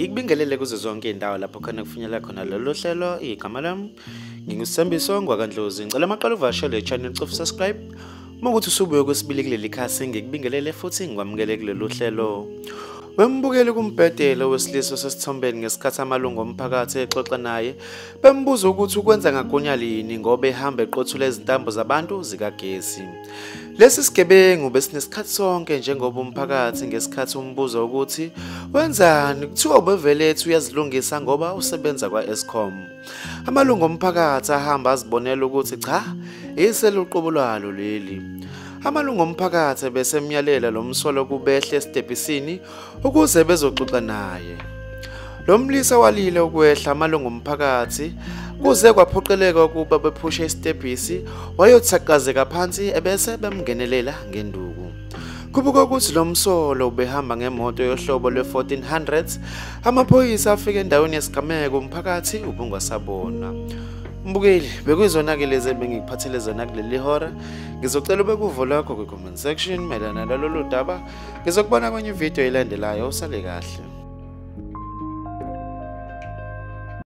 Ngikubingelele kuzo zonke indawo lapho khona kufinyelela khona lolu hlelo. Igama lami nginguSthembiso ngwakaNdlozi. Ngicela amaqala uvakashele channel, cofa subscribe. Uma ukuthi usubuye kwesibili kuleli khasi, ngikubingelele futhi ngikwamukele kulolu hlelo. Wembukeli kumbhedelo wesilisa osesithombeni ngesikhathi amalungu omphakathi exoxa naye bembuza ukuthi ukwenza ngagunya lini ngoba ehamba eqothula izintambo zabantu zikagesi. Lesi sigebengu besinesikhathi sonke njengoba umphakathi ngesikhathi umbuza ukuthi wenzani, kuthiwa ubevele ethi uyazilungisa ngoba usebenza kwa-Eskom. Amalungu omphakathi ahamba azibonela ukuthi cha, iseluqobo lwalo leli. Amalungu omphakathi besemyalela lo msolo kubehle esitebhisini ukuze bezoxoxa naye. Lo mlisa walile ukwehla amalungu omphakathi kuze kwaphoqeleka ukuba bephushe isitebhisi wayothakazeka phansi ebese bemngenelela ngenduku. Kubuka ukuthi lo msolo ubehamba ngemoto yohlobo lwe-1400. Amaphoyisa afika endaweni yesigameko, umphakathi ubungasabona. Mbukeli, bekuyizona-ke lezi ebengikuphathele zona kuleli hora. Ngizocela ube kuvo lwakho kwi-comment section mayelana nalolu daba. Ngizokubona kwenye ividiyo elandelayo. Usale kahle.